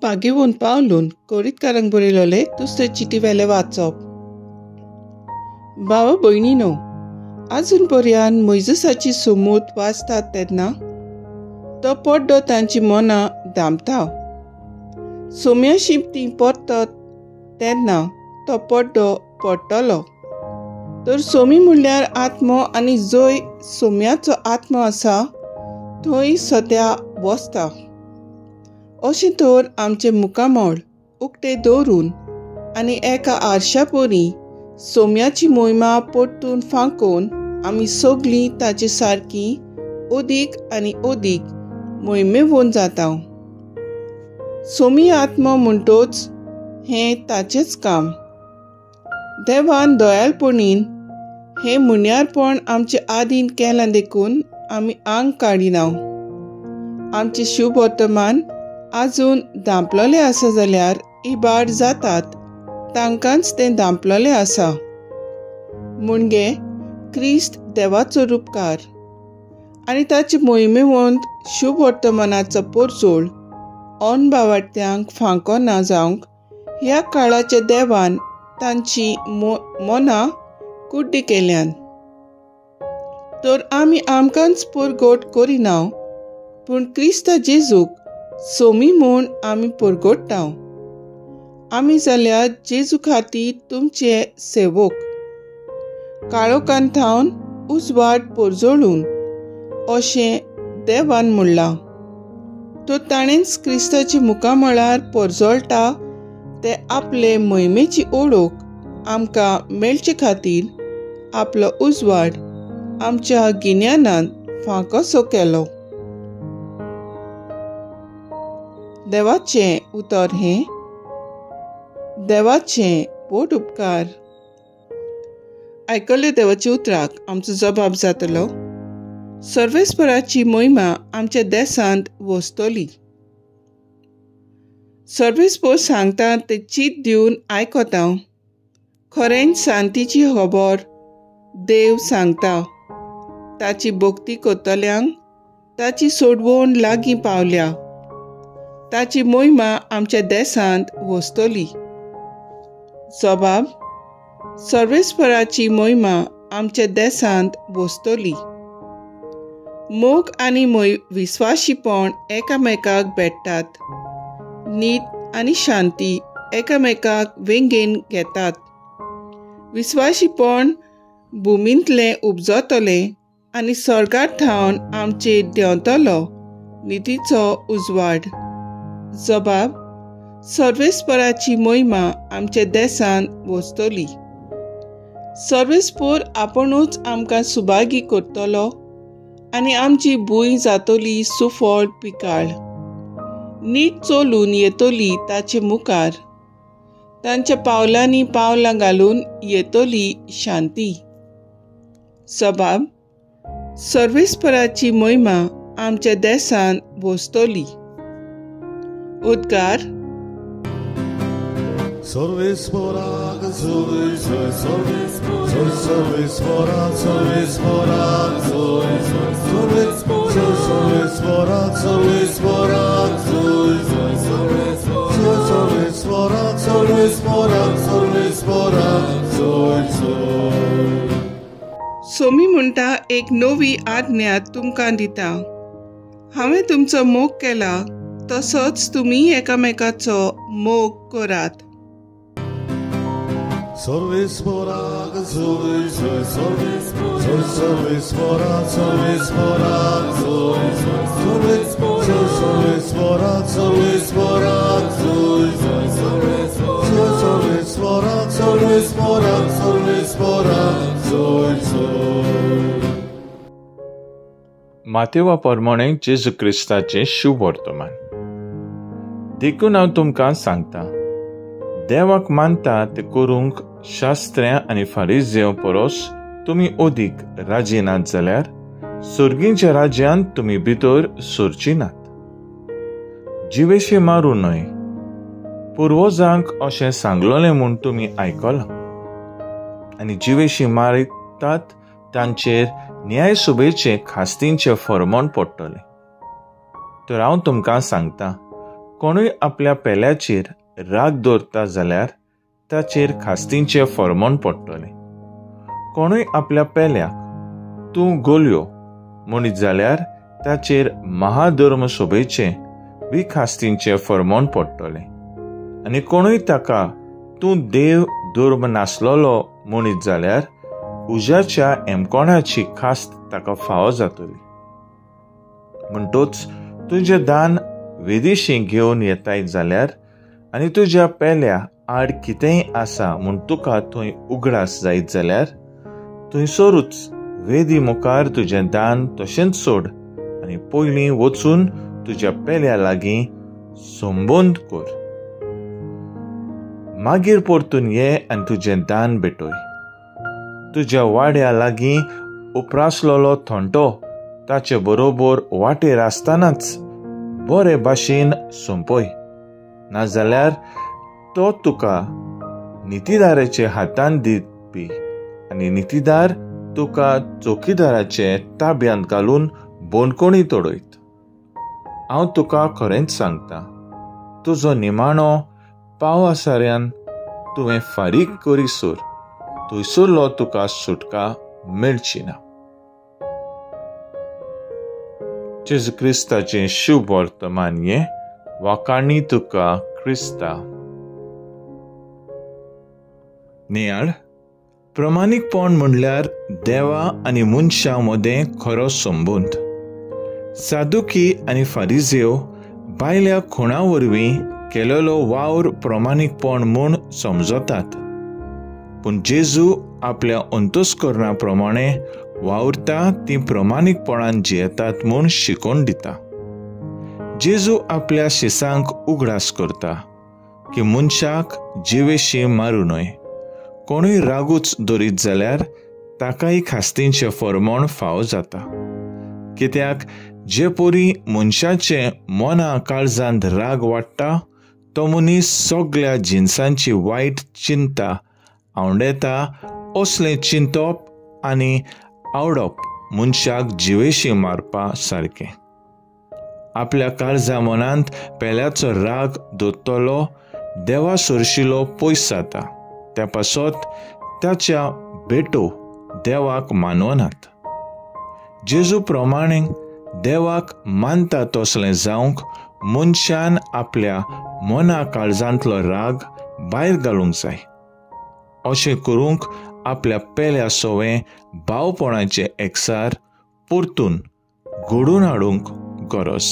भाग्यवंत पावलून कोरीतकारांक बरयलेले दुसरे चिटी वेले वाचप. भावा भयणीनो, आजून पर्यान मोयजेसाची सोमूत वाचतात तेन्ना तो पड्डो तांची मनां दामता. सोम्याशी ती परतत तेन्ना तो पड्डो पडटलो. तर सोमी म्हणल्यार आत्मो आनी जंय सोम्याचो आत्मो आसा थंय सद्या बसता. अशें तर आमचें मुखामळ उक्तें दवरून आनी एका आरशा परी सोम्याची मोहिमा परतून फांकोवन आमी सगळीं ताचे सारकी अदीक आनी अदीक मोहिमेवन जाता. सोमी आत्मो म्हणटोच हें ताचेंच काम. देवान दयाळपणीन हें मुन्यारपण आमचे आदीन केलां देखून आमी आंग काडिना. आमचें शुभवर्तमान आजून धांपलेलें आसा जाल्यार इबाड जातात तांकांच तें धांपलेलें आसा. म्हणजे क्रिस्त देवाचो रुपकार आनी ताचे मोहिमेवंत शुभवर्तमानाचो पोरजोळ अनभावार्थ्यांक फांको ना जावंक ह्या काळाच्या देवान तांची मनां कुड्डी केल्यान. तर आमी आमकांच परगट करिना, पूण क्रिस्त जेजूक सोमी म्हूण आमी परगट्टा. आमी जाल्यार जेजू खातीर तुमचे सेवक. काळोखान थावन उजवाड परजळून अशें देवान म्हणलां. तर ताणेंच क्रिस्ताच्या मुखामळार परजळटा ते आपले मोहिमेची ओळख आमकां मेळचे खातीर आपलो उजवाड आमच्या गिन्यानान फांकोसो केलो. देवाचें उतर हें देवाचें व्हड उपकार. आयकल्ले देवाच्या उतराक आमचो जबाब जातलो. सर्वेस्पराची मोहिमा आमच्या देशांत वसतली. सर्वेस्पोर सांगता ते चीत दिवन आयकता. खरेंच शांतीची खबर देव सांगता. ताची भक्ती करतल्यांक ताची सोडवण लागीं पावल्या. ताची मोहिमा आमच्या देशांत वसतली. जबाब: सर्वेस्पराची मोहिमा आमच्या देशांत वसतली. मोग आनी विस्वाशीपण एकामेकाक भेटतात. नीत आनी शांती एकामेकाक वेंगेन घेतात. विस्वाशीपण भुमींतलें उपजतलें आनी स्वर्गार थावन आमचेर देंवतलो नितीचो उजवाड. जबाब: सर्वेस्पराची मोहिमा आमच्या देशांत वसतली. सर्वेस्पोर आपुणूच आमकां सुभागी करतलो आनी आमची भूंय जातली सुफळ पिकाळ. नीट चलून येतली ताचे मुखार. तांच्या पावलांनी पावलां घालून येतली शांती. जबाब: सर्वेस्पराची मोहिमा आमच्या देशांत वसतली. उद्गार: सर्वेस्पराक जोय जोय सर्वेस्पराक सर्वेस्पराक जोय जोय सर्वेस्पराक सर्वेस्पराक जोय जोय सर्वेस्पराक सर्वेस्पराक सर्वेस्पराक जोय जोय. सोमी म्हणटा, एक नवी आज्ञा तुमकां दिता. हांवें तुमचो मोग केला तसोच तुमी एकामेकाचो मोग करात. सर्वेस्पराक जोय जोय सर्वेस्पराक सर्वेस्पराक जोय जोय सर्वेस्पराक सर्वेस्पराक जोय जोय सर्वेस्पराक सर्वेस्पराक सर्वेस्पराक जोय जोय. मातेवा प्रमाणे जेजू क्रिस्ताचें शुभवर्तमान. देखून हांव तुमकां सांगता, देवाक मानता ते करूंक शास्त्र्यां आनी फारिजेव परस तुमी अदीक राजी नात जाल्यार सर्गींच्या राज्यांत तुमी भितर सरची नात. जिवेशी मारूं न्हय, पुर्वजांक अशें सांगलोलें म्हूण तुमी आयकलां. आनी जिवेशी मारितात तांचेर न्यायसभेचें खास्तींचें फर्मण पडटलें. तर हांव तुमकां सांगता, कोणूय आपल्या पेल्याचेर राग दवरता जाल्यार ताचेर खास्तींचें फॉर्मोन पडटलें. कोणूय आपल्या पेल्याक तूं गोलयो म्हणीत जाल्यार ताचेर महाधर्म सोबेचें बी खास्तींचें फॉर्मोन पडटलें. आनी कोणूय ताका तूं देव धर्म नासलेलो म्हणीत जाल्यार उज्याच्या एमकोणाची खास्त ताका फावो जातली. म्हणटोच तुजें दान वेदीशी घेवन येताय जाल्यार आनी तुज्या पेल्या आड कितेंय आसा म्हूण तुका थंय उगडास जायत जाल्यार थंयसरूच वेदी मुखार तुजें दान तशेंच सोड आनी पयलीं वचून तुज्या पेल्या लागीं संबंद कर. मागीर परतून ये आनी तुजें दान भेटय. तुज्या वाड्या लागीं उप्रासलेलो थोंटो ताचे बरोबर वाटेर आसतनाच बरे भाशेन सोंपय, नाजाल्यार तो तुका नितीदाराचे हातान दिवपी आनी नितीदार तुका चौकीदाराचे ताब्यांत घालून बोणकोणी तोडयत. हांव तुका खरेंच सांगता, तुजो निमाणो पावासाऱ्यान तुवें फारीक करीसर थंयसरलो तुका सुटका मेळची ना. जेजू क्रिस्ताचें शुभ वर्तमान हें. वाखाणी तुका क्रिस्ता. नियाळ. प्रमाणीकपण म्हणल्यार देवा आनी मनशां मदें खरो संबंद. सादुकी आनी फारिजेव बायल्या खुणा वरवीं केलेलो वावर प्रमाणीकपण म्हूण समजतात, पूण जेजू आपल्या अंतस्करणा प्रमाणे वावरता ती प्रमाणीकपणान जियेतात म्हूण शिकोवन दिता. जेजू आपल्या शिसांक उगडास करता की मनशाक जिवेशी मारूं न्हय. कोणूय रागूच दरीत जाल्यार ताकाय खास्तींचें फॉर्मोण फावो जाता. कित्याक जे परी मनशाचें मना काळजांत राग वाडटा तो मनीस सगळ्या जिनसांची वायट चिंता आवडेता. असलें चिंतप आनी आवडप मनशाक जिवेशी मारपा सारकें. आपल्या काळजा मनांत पेल्याचो राग दवरतलो देवा सरशिलो पयस जाता. त्या पासत ताच्या भेटो देवाक मानवनात. जेजू प्रमाणे देवाक मानता तसलें जावंक मनशान आपल्या मना काळजांतलो राग भायर घालूंक जाय. अशें करूंक आपल्या पेल्या सोवें भावपणाचें एकसार परतून घडोवन हाडूंक गरज.